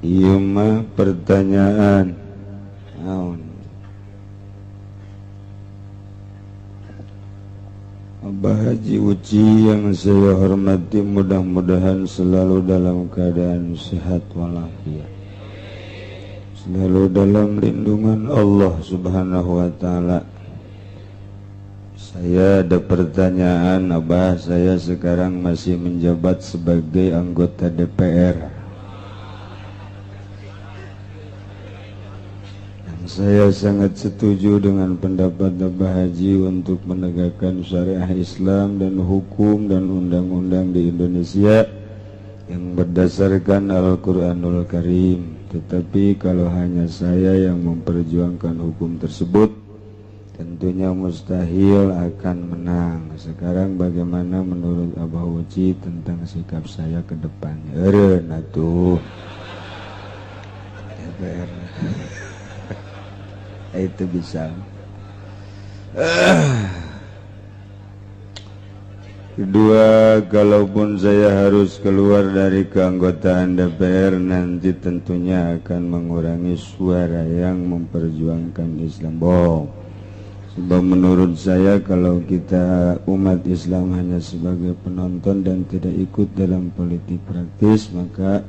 Ieu mah pertanyaan naon? Abah Haji Uci yang saya hormati, mudah-mudahan selalu dalam keadaan sehat walafiat, selalu dalam lindungan Allah Subhanahu wa Ta'ala. Saya ada pertanyaan, Abah. Saya sekarang masih menjabat sebagai anggota DPR. Dan saya sangat setuju dengan pendapat Abah Haji untuk menegakkan syariah Islam dan hukum dan undang-undang di Indonesia yang berdasarkan Al-Quranul Karim. Tetapi kalau hanya saya yang memperjuangkan hukum tersebut, tentunya mustahil akan menang. Sekarang bagaimana menurut Abah Uci tentang sikap saya ke depannya? Eureun atuh. DPR. Itu bisa. Kedua, kalaupun saya harus keluar dari keanggotaan DPR, nanti tentunya akan mengurangi suara yang memperjuangkan Islam. Bohong. Sebab menurut saya kalau kita umat Islam hanya sebagai penonton dan tidak ikut dalam politik praktis, maka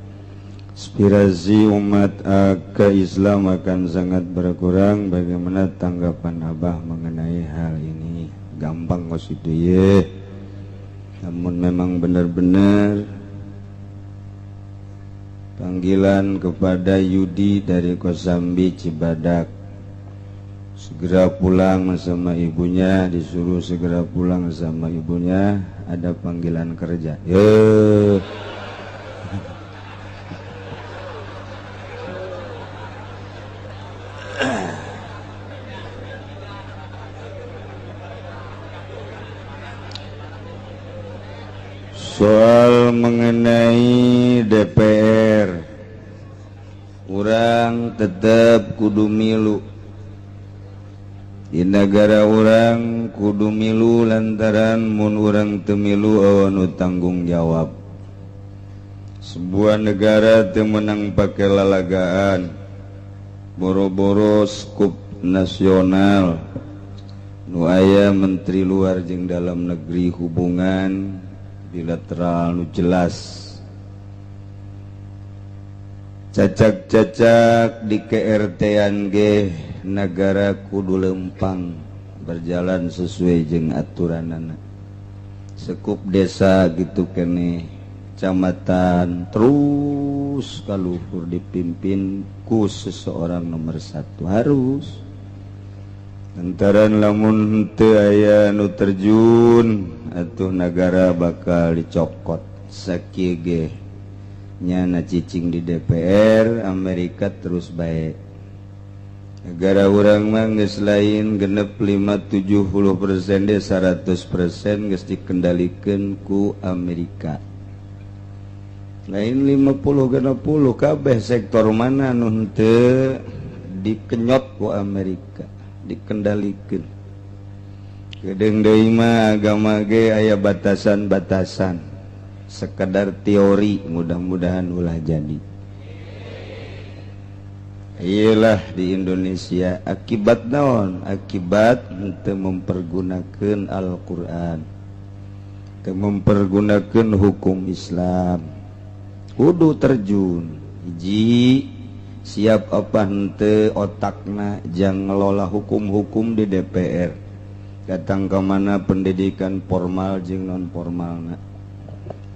aspirasi umat ke Islam akan sangat berkurang. Bagaimana tanggapan Abah mengenai hal ini? Gampang kok itu ye. Namun memang benar-benar panggilan kepada Yudi dari Kosambi Cibadak, segera pulang sama ibunya, disuruh segera pulang sama ibunya, ada panggilan kerja. Ye. Soal mengenai DPR, urang tetap kudu milu di negara urang, kudu milu lantaran mun urang teu milu euweuh nu tanggung jawab. Sebuah negara teu meunang pake lalagaan, boro-boro skup nasional nu aya menteri luar jeung dalam negeri, hubungan bilateral nu jelas. Cacak-cacak di KRT-an ge negara kudu lempang berjalan sesuai jeung aturanana. Sekup desa gitu kene, kecamatan, terus kaluhur dipimpin ku seseorang nomor satu harus. Lantaran lamun teu aya nu terjun atuh negara bakal dicokot. Sakieu ge nyana cicing di DPR Amerika terus baik. Negara urang mah geus lain genep 5 70% deh, 100% geus dikendalikeun ku Amerika. Lain 50 60, kabeh sektor mana nu henteu dikenyot ku Amerika, dikendalikan. Gedeng deui mah agama ge aya batasan-batasan, sekedar teori, mudah-mudahan ulah jadi. Iyalah di Indonesia akibat naon? Akibat henteu mempergunakan Al-Qur'an, teu mempergunakan hukum Islam. Kudu terjun. Hiji, siap apa henteu otakna jang ngelola hukum-hukum di DPR? Datang ke mana pendidikan formal jeung non formalna?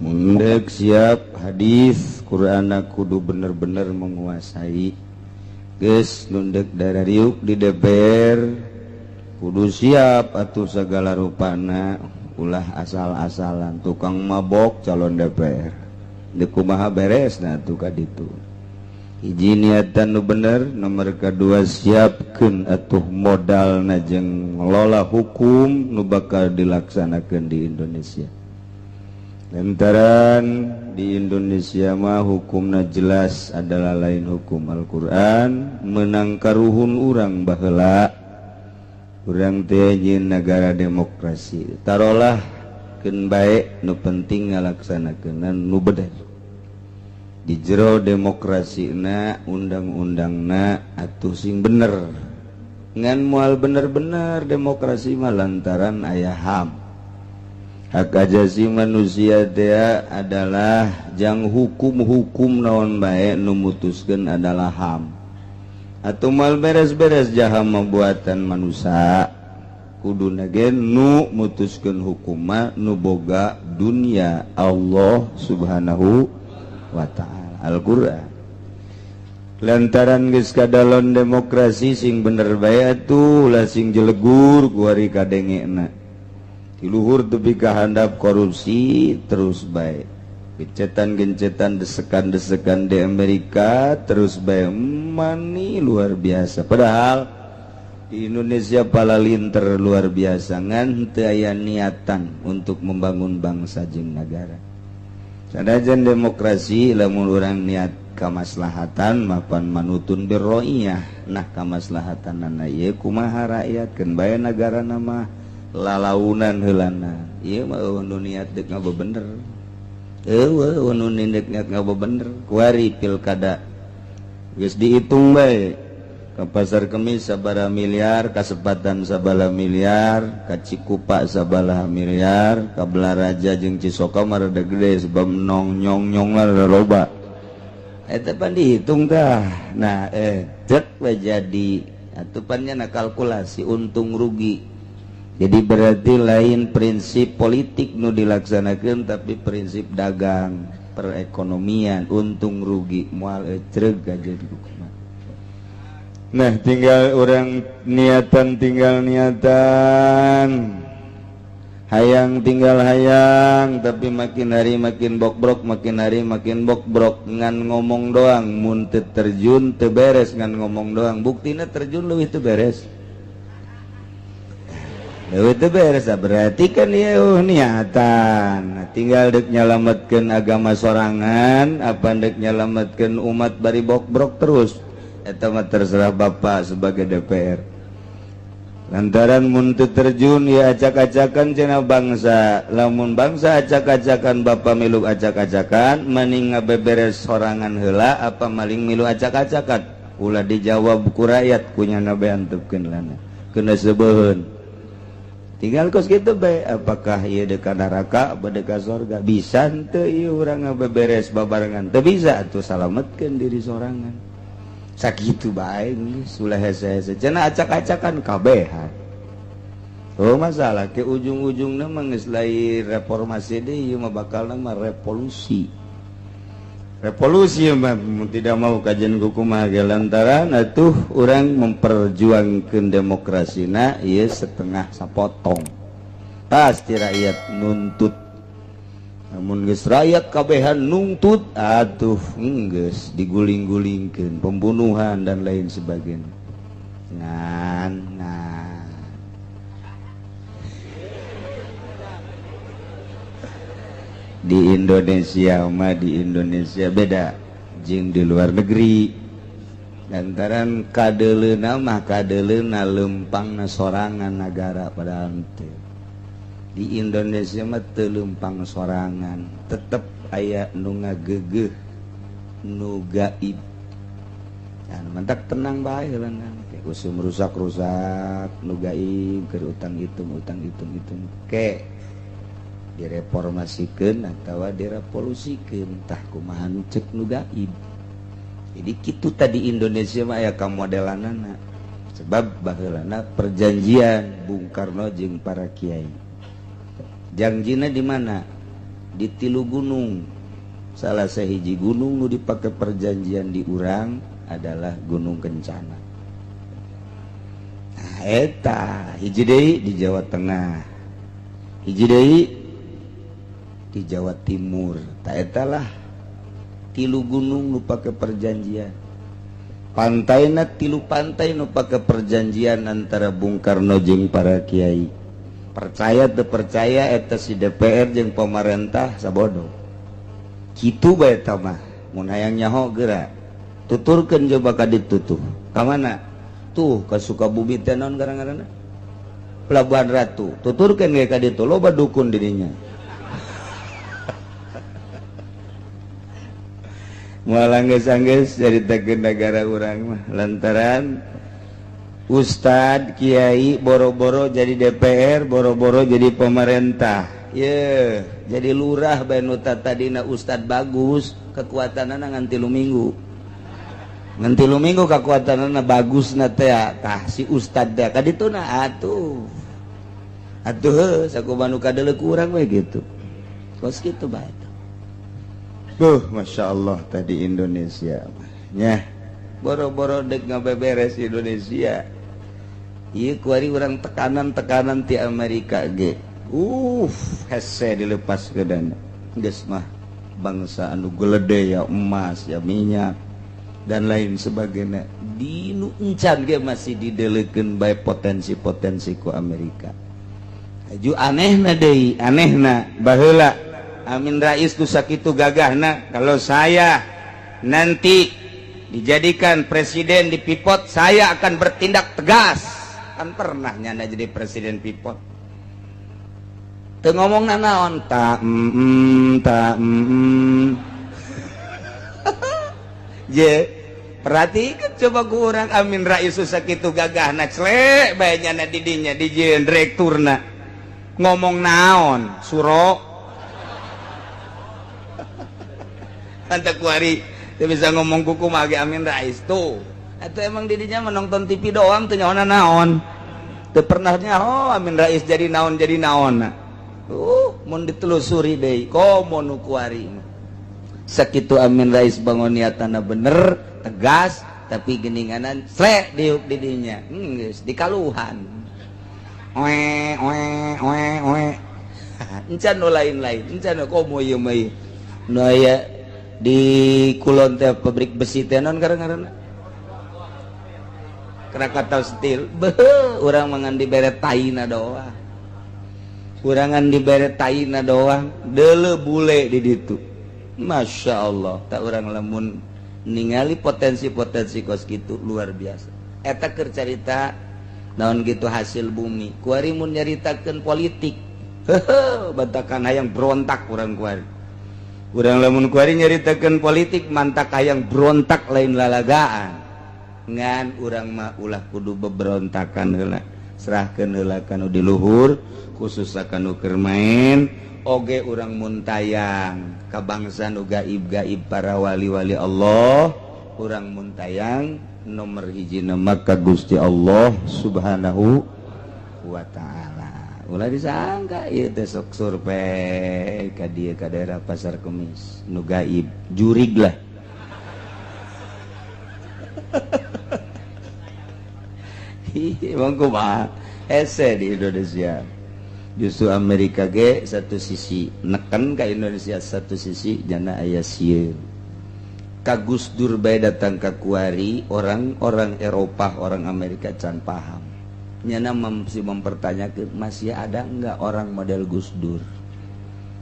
Mundek siap hadis Quran, kudu bener-bener menguasai. Geus nundek darah riuk di DPR kudu siap atuh segala rupana, ulah asal-asalan. Tukang mabok calon DPR di kumaha beres? Nah, tuh kaditu. Hiji, niatan nu bener. Nomor kedua, siapkeun atuh modal jeung ngelola hukum nu bakal dilaksanakan di Indonesia. Lantaran di Indonesia mah hukumna jelas adalah lain hukum Al-Quran. Menang karuhun urang baheula, urang teh negara demokrasi, tarolah keun bae, nu penting ngalaksanakeun nu bener. Di jero demokrasina undang-undangna atuh sing bener. Ngan moal bener-bener demokrasi mah lantaran aya HAM. Hak asasi manusia teh adalah jang hukum-hukum naon bae nu mutuskeun adalah HAM. Atau mal beres-beres jaha membuatan manusia, kuduna ge nu mutuskeun hukum mah nu boga dunia, Allah Subhanahu wa Ta'ala, Al-Qur'an. Lantaran geus kadalon demokrasi, sing bener bae atuh, ulah sing jelegur. Kuari kadengena di luhur tepi ka handap korupsi terus bae, gencetan-gencetan, desekan-desekan di Amerika terus bae, mani luar biasa. Padahal di Indonesia palalinter luar biasa, ngan teu aya niatan untuk membangun bangsa jeung negara. Sanajan demokrasi, lamun urang niat kamaslahatan mapan manutun birroiyah. Nah, kamaslahatanana ieu kumaha? Rakyat keun bae, negara nama lalaunan heulana. Ieu mah euweuh nu niat deuk ngabebener, euweuh nu niat ngabebener. Kuari pilkada geus dihitung bae, ke Pasar Kemis sabaraha miliar, Kasepatan sabaraha miliar, ka Cikupa sabaraha miliar, ka Balaraja jeung Cisoka mah rada gede sebab nong nyong nyong lah rada loba. Eta pan dihitung tah. Nah, cek we jadi atuh pan nya kalkulasi untung rugi. Jadi berarti lain prinsip politik nu dilaksanakan, tapi prinsip dagang, perekonomian, untung rugi moal ecreg aja di. Nah, tinggal orang niatan, tinggal niatan hayang, tinggal hayang, tapi makin hari makin bokbrok, makin hari makin bokbrok. Ngan ngomong doang, mun teu terjun teu beres. Ngan ngomong doang, buktina terjun leuwih teu beres, leuwih teu beres. Ah, berarti kan ieu niatan. Nah, tinggal dek nyalametkeun agama sorangan apa dek nyalametkeun umat bari bokbrok terus, eta mah terserah Bapak sebagai DPR. Lantaran mun teu terjun ya acak-acakan cenah bangsa. Lamun bangsa acak-acakan, Bapak milu acak-acakan, mending ngabeberes sorangan heula apa maling milu acak-acakan? Ulah dijawab ku rakyat, kunyana bae antepkeun lana kena sebeuheun. Tinggal kos kitu bae, apakah ieu deka neraka apa deka sorga? Bisa henteu ieu urang ngabeberes babarengan? Teu bisa atuh, salametkeun diri sorangan, sakitu bae geus, ulah hese-hese cenah acak-acakan kabehan. Oh, masalah ke ujung-ujungna mah geus lain reformasi deui, ieu mah bakalna mah revolusi. Revolusi mah tidak mau kajian kumaha ge, lantaran atuh urang memperjuangkeun demokrasina ieu setengah sapotong, pasti rakyat nuntut. Namun geus rakyat kabehan nuntut atuh geus diguling-gulingkeun, pembunuhan dan lain sebagainya. Ngan nah, di Indonesia mah, di Indonesia beda jeung di luar negeri, lantaran kadeleuna mah kadeleuna lempangna sorangan negara, padahal teu. Di Indonesia mah teu lempang sorangan, tetep aya nu ngagegeh, nu gaib. Dan mentak tenang bae lah, usum rusak-rusak nu gaib keur utang hitung, utang hitung hitung ke direformasikeun atawa direvolusikeun, tah kumaha nu cek nu gaib. Jadi kitu tadi, Indonesia mah aya kamodelanana, sebab baheulana perjanjian Bung Karno jeung para kiai, jangjina di mana? Di tilu gunung. Salah sahiji gunung nu dipakai perjanjian di urang adalah Gunung Kencana. Nah, eta hiji deui di Jawa Tengah, hiji deui di Jawa Timur. Tah, eta lah tilu gunung nu pake perjanjian. Pantainya tilu pantai nu pake perjanjian antara Bung Karno jeung para kiai. Percaya teu percaya, eta si DPR jeung pemerintah sabodo kitu bae. Eta mah mun hayang nyaho geura tuturkeun, coba ka ditu tuh. Ka mana tuh? Ka Sukabumi teh naon gara-garana? Pelabuhan Ratu. Tuturkeun ge ka ditu, loba dukun di dinya. Moal anggeus-anggeus caritakeun negara urang mah lantaran Ustad Kiai boro-boro jadi DPR, boro-boro jadi pemerintah. Ye, jadi lurah bae nu tadina ustad bagus, kekuatanana ngan 3 minggu. Ngan 3 minggu kekuatanana bagusna teh tah si ustad teh kadituna atuh. Atuh heuh sakumaha nu kadeuleu urang we gitu. Kos kitu bae. Buh, Masya Allah tadi Indonesia nya. Boro-boro dek ngabeberes Indonesia. Ieu kuari urang tekanan-tekanan ti Amerika ge. Hese dilepas ke dana. Geus mah bangsa anu gelede ya emas ya minyak dan lain sebagainya. Di nu encan ge masih dideleukeun bae potensi-potensi ku Amerika. Aju anehna deui, anehna baheula Amin Rais nu sakitu gagahna, kalau saya nanti dijadikan presiden di Pipot, saya akan bertindak tegas. Kan pernah nyana jadi presiden Pipot. Teu ngomong naon ta ta. Je, perhatikan coba ku urang Amin Rais sakitu gagahna clek bae nyana di dinya dijieun direkturna. Ngomong naon suro. Antak kuari teu bisa ngomong kuku mage Amin Rais tuh. Atau emang didinya menonton TV doang teu nyaona naon. Teu pernah nyaho Amin Rais jadi naon jadi naon. Mun ditelusuri deui komo nu kuari. Sakitu Amin Rais bangun niatana bener, tegas, tapi geninganan slek diuk didinya. Geus dikaluhan. Oe oe oe oe. Encan nu lain-lain, encan komo ieu mah. Nu aya di kulon teh pabrik besi teh naon ngaranna? Krakatau Steel. Beuh, urang mah ngan dibere taina doang. Kurangan dibere taina doang, deuleu bule di ditu. Masya Allah, tak urang lamun ningali potensi-potensi kos kitu luar biasa. Eta keur carita naon gitu hasil bumi. Kuari mun nyaritakeun politik, heuheuh, bantakan hayang berontak urang kuari. Urang lamun kuari nyaritakeun politik mantak hayang berontak lain lalagaan. Ngan urang mah ulah kudu beberontakan heula. Serahkeun heula ka nu di luhur, khusus ka nu keur main. Oge urang muntayang ka bangsa nu gaib-gaib para wali-wali Allah, urang muntayang nomor hiji nama ka Gusti Allah Subhanahu wa ta'ala. Ulah disangka ieu teh sok survei ka dieu ka daerah Pasar Kemis nu gaib, jurig lah. Emang kumaha hese di Indonesia. Justru Amerika ge satu sisi neken ka Indonesia, satu sisi jana aya sieun. Ka Gus Dur bae datang ka kuari, orang-orang Eropa, orang Amerika can paham. Nyana masih mempertanyakan masih ada enggak orang model Gus Dur.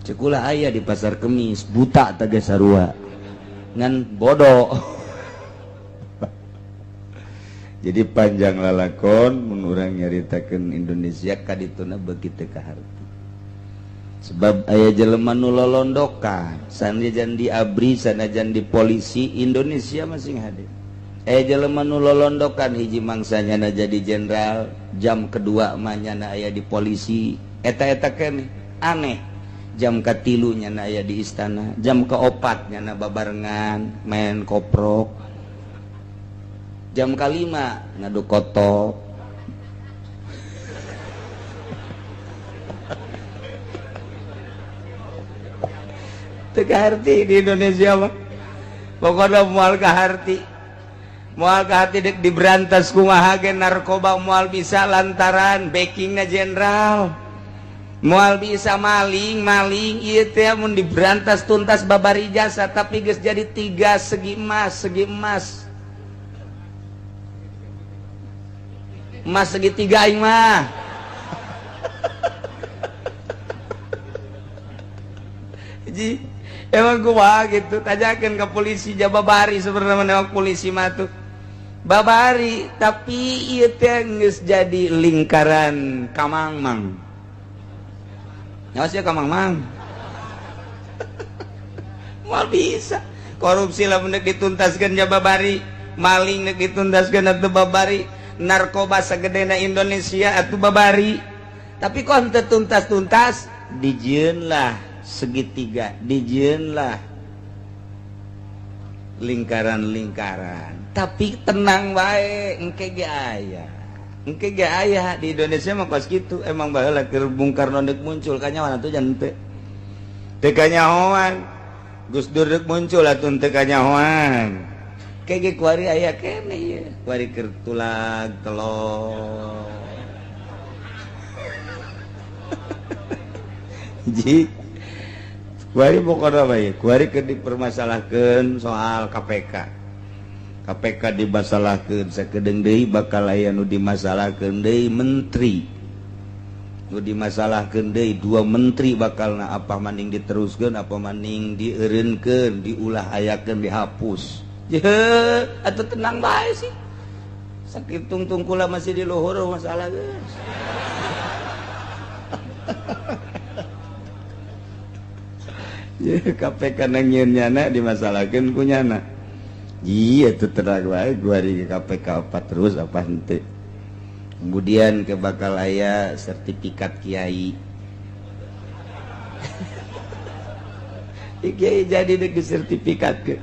Cekulah aya di Pasar Kemis, buta teh sarua. Ngan bodoh. Jadi panjang lalakon mun urang nyaritakeun Indonesia kadituna begitu kaharti. Sebab aya jelema nu lolondokan, sanajan di ABRI, sanajan di polisi Indonesia masing hadir. Aya jelema nu lolondokan hiji mangsanya na jadi jenderal, jam kedua mah nyana aya di polisi. Eta-eta keneh aneh. Jam katilu nyana aya di istana, jam keopat nyana babarengan main koprok. Jam kelima ngadu kotok. Teu kaharti di Indonesia mah. Pokoknya moal kaharti. Moal kaharti dek diberantas kumaha ge narkoba moal bisa lantaran backingna jenderal. Moal bisa maling-maling ieu teh mun diberantas tuntas babari jasa, tapi geus jadi 3 segi emas, segi emas. Emas segitiga aing mah. Ji, emang kumaha gitu, tanyakeun ke polisi jababari sebenarnya memang polisi mah tuh. Babari, tapi ieu teh geus jadi lingkaran kamangmang. Nyawa sia kamangmang. Moal bisa. Korupsi lamun deuk dituntaskeun ja babari, maling deuk dituntaskeun atuh babari, narkoba sagedena Indonesia atuh babari. Tapi kok henteu tuntas-tuntas, dijieunlah segitiga, dijieunlah lingkaran-lingkaran. Tapi tenang bae, engke ge aya. Engke ge aya di Indonesia mah kos kitu. Emang baheula keur Bung Karno deuk muncul kanyahoan atuh jan teu. Teu kanyahoan. Gus Dur deuk muncul atuh teu kanyahoan. Ke ge kuari aya keneh ieu. Kuari keur tulag telor. Ji kuari pokokna bae, kuari keur dipermasalahkeun soal KPK. KPK dimasalahkeun sakedeung deui bakal aya nu dimasalahkeun deui menteri. Nu dimasalahkeun deui dua menteri bakalna, apa maning diteruskeun apa maning dieureunkeun, diulah hayakeun, dihapus. Ye, atuh tenang bae sih. Sakit tungtung kula masih di luhur masalah geus. Ye, KPK nang nyieun nyana dimasalahkeun ku nyana. Iya itu terang wae gua di KPK apa terus apa henteu. Kemudian ke bakal aya sertifikat kiai. Kiai jadi dek disertifikat ke.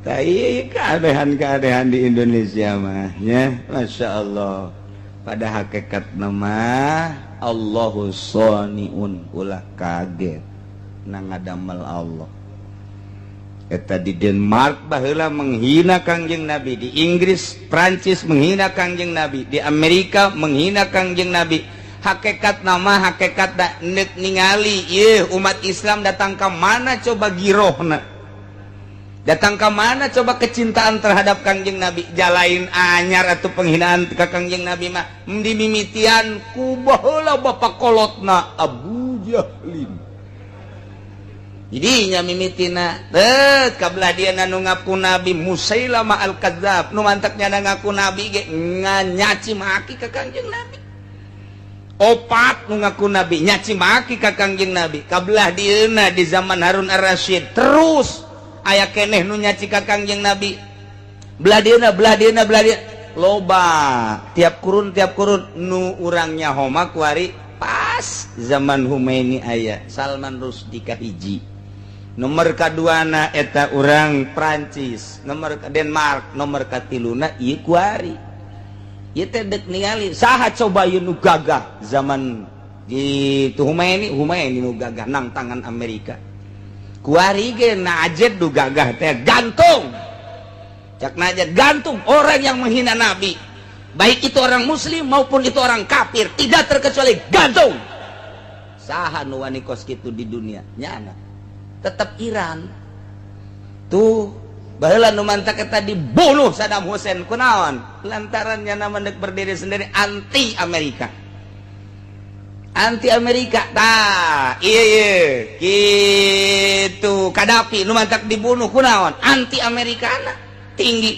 Tai keanehan-keanehan di Indonesia mah nya, Masya Allah. Pada hakikat nama Allahu shoniun, ulah kaget na ngadamel Allah. Eta di Denmark baheula menghina Kangjeng Nabi, di Inggris, Prancis menghina Kangjeng Nabi, di Amerika menghina Kangjeng Nabi. Hakikat nama hakikat da nek ningali ieu umat Islam datang ke mana coba girohna, datang ke mana coba kecintaan terhadap Kangjeng Nabi, jalain anyar atau penghinaan ke Kangjeng Nabi mah dimimitian ku baheula bapak kolotna Abu Jahlin. Jadinya mimitina tet kabelah dia nu ngaku nabi Musailamah al-Kadzab, nu mantaknya ngaku nabi ge nyaci maki ka Kangjeng Nabi. Opat nu ngaku nabi nyaci maki ka Kangjeng Nabi. Kabelah dieuna di zaman Harun Ar-Rasyid terus aya keneh nu nyaci ka Kangjeng Nabi. Belah dieuna belah dieuna belah dieuna loba tiap kurun nu urang nyaho mah kuari pas zaman Humaini aya Salman Rushdie kahiji. Nomor kaduana eta urang Prancis, nomor ke Denmark, nomor katiluna ieu kuari. Ieu teh deuk ningali saha coba ieu nu gagah zaman di Humaini, Humaini nu gagah nang tangan Amerika. Kuari ge Najed nu gagah teh gantung. Cak Najed gantung orang yang menghina Nabi, baik itu orang muslim maupun itu orang kafir, tidak terkecuali gantung. Saha nu wani kos kitu di dunia? Nyana tetap Iran tuh. Baheula nu mantak eta dibunuh Saddam Hussein kunaon? Lantaran nyana mendek berdiri sendiri anti Amerika. Anti Amerika tah iya iya gitu. Kadafi nu mantak dibunuh kunaon? Anti Amerikana tinggi.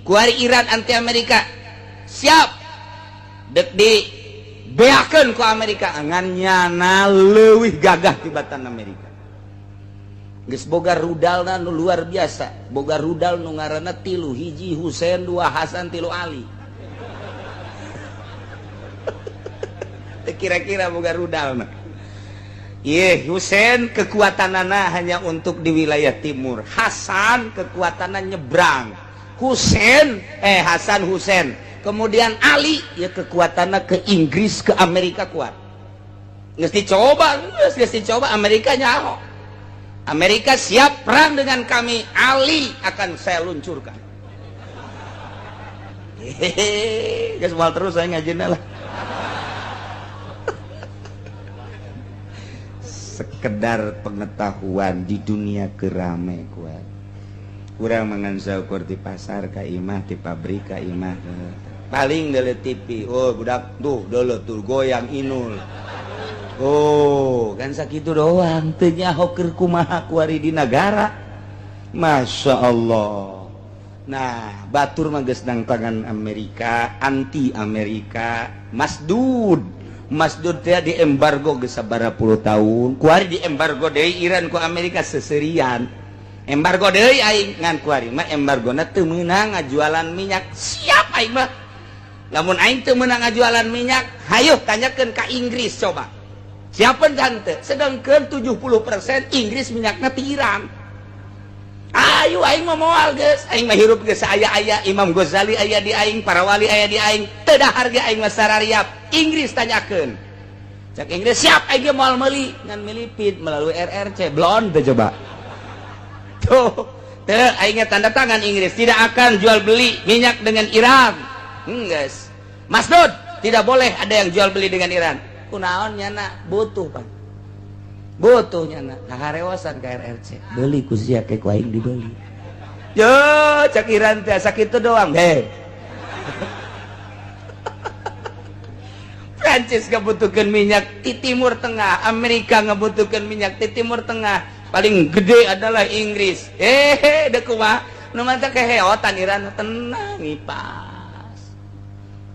Kuari Iran anti Amerika siap dek di beakeun ku Amerika ngan nyana leuwih gagah tibatan Amerika. Geus boga rudalna nu luar biasa, boga rudal nu ngaranna tilu, hiji Husein, dua Hasan, tilu Ali. Kira-kira boga rudalna. Ye, Husein kekuatanana hanya untuk di wilayah timur, Hasan kekuatanna nyebrang. Husein Hasan Husein, kemudian Ali ya kekuatanna ke Inggris, ke Amerika kuat. Geus dicoba, geus dicoba Amerika nyaho. Amerika siap perang dengan kami, Ali akan saya luncurkan. Hehehe, geus moal terus saya ngajina lah. Sekedar pengetahuan di dunia kerame kuat. Kurang mangan saukur di pasar ka imah, di pabrik ka imah. Paling dele TV, oh budak tuh dele tuh goyang inul. Oh, kan sakitu doang teu nyaho keur kumaha kuari di nagara. Masya Allah. Nah, batur mah geus nang tangan Amerika, anti Amerika, masdud. Masdud teh di embargo geus sabaraha puluh tahun. Kuari di embargo deui Iran ku Amerika seserian. Embargo deui aing ngan kuari mah embargona teu meunang ngajualan minyak. Siap aing mah. Lamun aing teu meunang ngajualan minyak, hayu tanyakeun ka Inggris coba. Siapa tante? Sedangkan 70% Inggris minyakna ti Iran. Ayo aing mah moal geus, aing mah hirup geus aya-aya Imam Ghazali aya di aing, para wali aya di aing, teu dahar ge aing mah sarariap. Inggris tanyakeun. Cak Inggris siap aing ge moal meuli, ngan melipit melalui RRC blon teh coba. Tuh, teu aing tanda tangan Inggris tidak akan jual beli minyak dengan Iran. Geus. Mas Dud, tidak boleh ada yang jual beli dengan Iran. Kunaon nyana butuh pan. Butuh nyana kaharewasan ka RRC. Beli ku sia ke ku aing dibeli. Yo, cak Iran teh sakitu doang heh. Prancis ngabutuhkeun minyak di Timur Tengah, Amerika ngabutuhkeun minyak di Timur Tengah. Paling gede adalah Inggris. Hehe, deuk kumaha? Nu mah teh keheotan Iran tenang ipas.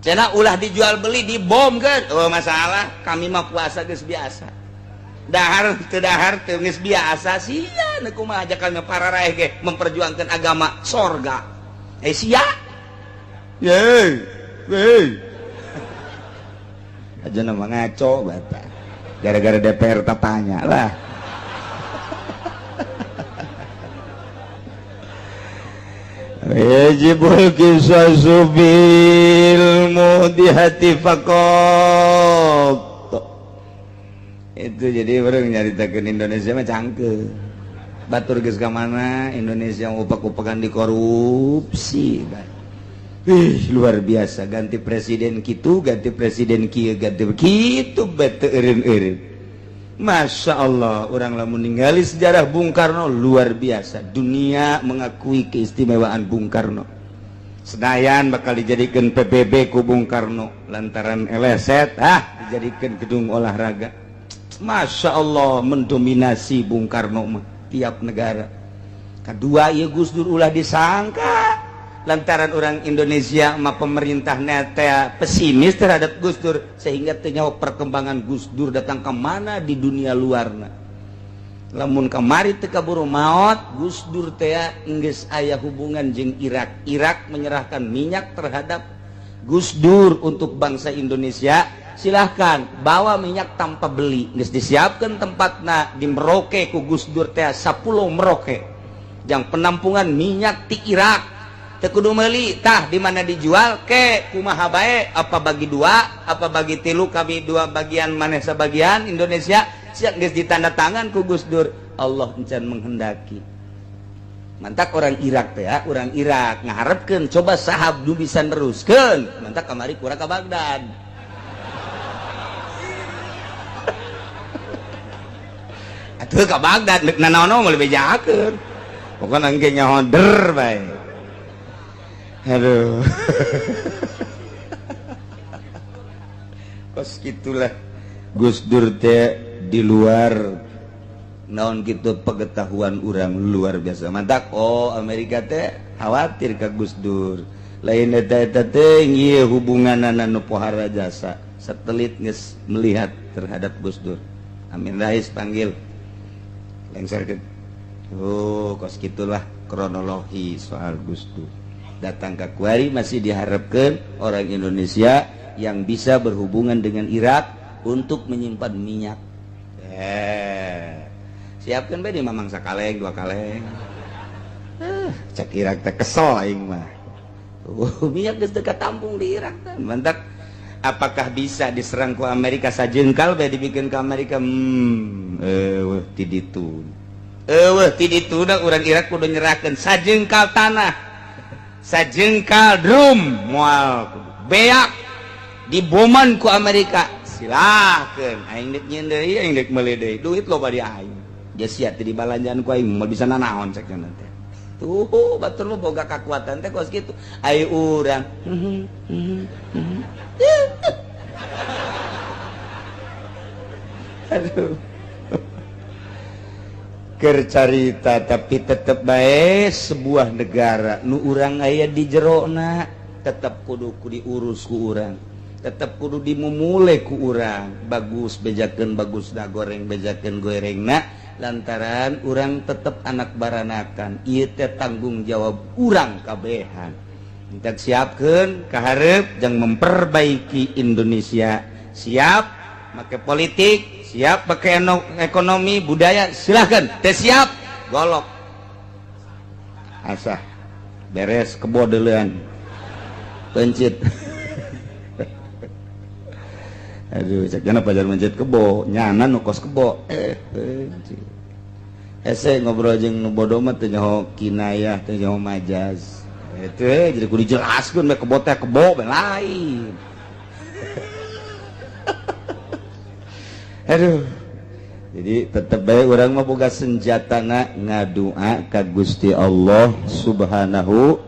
Cenah ulah dijual beli dibom kan? Oh masalah, kami mah puasa geus biasa. Dahar teu dahar teu geus biasa sia nu kumaha aja kami para raeh ge memperjuangkan agama sorga. Eh sia. Ye, hey. Aja nama ngaco bata. Gara-gara DPR tak tanya lah. Yajibul qisasu bil mudihati faqat. Itu jadi orang nyaritakeun Indonesia mah cangkeul. Batur geus ka mana Indonesia upak-upakan dikorupsi. Ih, luar biasa ganti presiden kitu, ganti presiden kieu, ganti kitu bete eureun-eureun. Masya Allah, orang lamun ningali sejarah Bung Karno luar biasa. Dunia mengakui keistimewaan Bung Karno. Senayan bakal dijadikan PBB ku Bung Karno lantaran eleset, dijadikan gedung olahraga. Masya Allah mendominasi Bung Karno mah tiap negara. Kedua, ya Gus Dur ulah disangka lantaran orang Indonesia mah pemerintah teh pesimis terhadap Gus Dur sehingga teu nyaho perkembangan Gus Dur datang ke mana di dunia luarna. Lamun kamari teu kaburu maot Gus Dur teh geus aya hubungan jeung Irak. Irak menyerahkan minyak terhadap Gus Dur untuk bangsa Indonesia. Silahkan bawa minyak tanpa beli. Geus disiapkan tempatna di Merauke ku Gus Dur teh 10 Merauke. Jang penampungan minyak ti Irak. Teu kudu meuli tah di mana dijual ke kumaha bae, apa bagi dua apa bagi tilu, kami dua bagian maneh sebagian Indonesia siap geus ditanda tangan ku Gus Dur. Allah encan menghendaki. Mantak orang Irak teh ya, orang Irak ngaharepkeun coba sahab nu bisa neruskeun. Mantak kamari kurang ka Baghdad. Atuh ka Baghdad deuk nanaon moal bejakeun. Pokona engke nyaho der bae. Aduh. Kos gitulah Gus Dur teh di luar naon gitu pengetahuan urang luar biasa. Mantak oh Amerika teh khawatir ka Gus Dur. Lain eta eta teh ieu hubunganana nu pohara jasa. Satelit geus melihat terhadap Gus Dur. Amin Rais panggil. Lengserkeun. Oh, kos gitulah kronologi soal Gus Dur. Datang ke Kuari masih diharapkan orang Indonesia yang bisa berhubungan dengan Irak untuk menyimpan minyak. Siapkan bae di mamang sakaleng dua kaleng. Cek Irak teh kesel aing mah. Minyak geus teu katampung di Irak teh. Mantak apakah bisa diserang ku Amerika sajengkal bae dibikin ke Amerika? Eueuh ti ditu. Eueuh ti ditu da urang Irak kudu nyerahkeun sajengkal tanah. Sajengkal drum moal beak diboman ku Amerika. Silahkan aing dek nyeun deui aing dek meuli deui duit loba di aing. Geus sia teu dibalanjaan ku aing moal bisa nanaon cek cenah teh. Tuh batur mah boga kakuatan teh kos kitu. Ayo urang. Aduh. Kercarita tapi tetep bae sebuah negara nu urang aya di jerona tetep kudu ku diurus ku urang, tetep kudu dimumule ku urang. Bagus bejakeun bagus da goreng bejakeun gorengna Lantaran urang tetep anak baranakan, ieu teh tanggung jawab urang kabehan. Minta siapkeun kaharep jang memperbaiki Indonesia. Siap make politik, siap pakai ekonomi, budaya, silahkan. Teh siap golok asah beres kebo deulean pencit. Aduh, cek jana pajar mencit kebo nyana nu kos kebo, pencit. Hese ngobrol jeung nu bodoh mah, teu nyaho kinayah, teu nyaho majaz itu, jadi kudu dijelaskeun bae kebo teh kebo bae lain. Aduh, jadi tetep bae urang mah boga senjatana ngadua ka Gusti Allah Subhanahu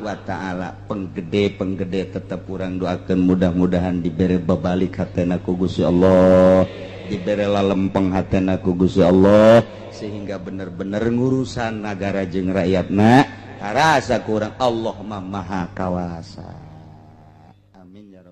wa ta'ala. Penggede penggede tetap urang doakan, mudah-mudahan dibere babalik hatena ku Gusti Allah, dibere lalempeng hatena ku Gusti Allah, sehingga bener-bener ngurusan nagara jeung rakyatna karasa kurang. Allah mah Maha Kawasa. Amin ya Rabb.